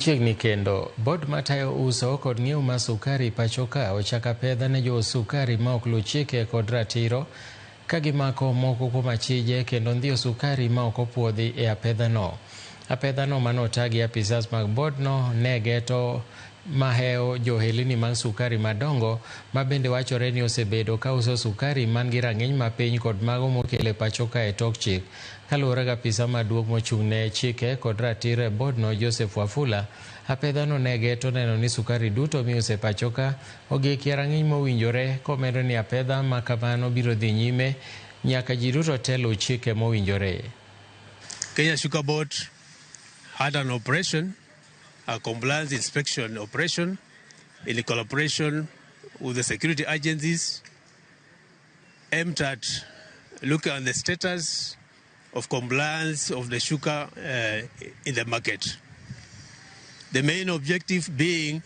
Chiegni kendo, bod matayo uso kod ng'iewo mar sukari pacho ka ochako apedha ne jous sukari ma ok luw chike kod ratiro ka gimako moko kuom achije kendo ndhiyo sukari ma ok opuodhi e apedhano. Apedhano manota gi apisas mag bodno ne geto mahewo johelni mag sukari madongo ma bende wachore ni osebedo ka uso sukari man gi rang'iny mapiny kod mago mokel e pacho ka e tok chik. Kaluwore gi apisa maduong' mochung' ne chike kod ratiro e bodno Joseph Wafula, apedhano ne geto neno ni sukari duto miuso e pacho ka ogik e rang'iny mowinjore komedo ni apedha ma kamano biro dhi nyime nyaka ji duto te luw chike mowinjore. Kenya Sugar Board had an operation, a compliance inspection operation, in collaboration with the security agencies aimed at looking at the status of compliance of the sugar in the market. The main objective being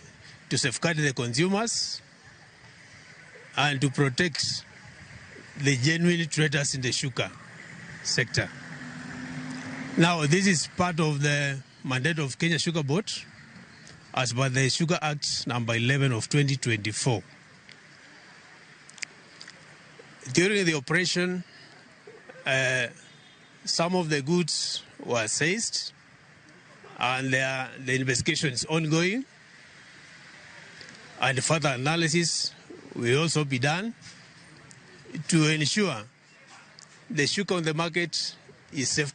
to safeguard the consumers and to protect the genuine traders in the sugar sector. Now, this is part of the mandate of Kenya Sugar Board as per the Sugar Act number 11 of 2024. During the operation, some of the goods were seized and the investigation is ongoing, and further analysis will also be done to ensure the sugar on the market is safe.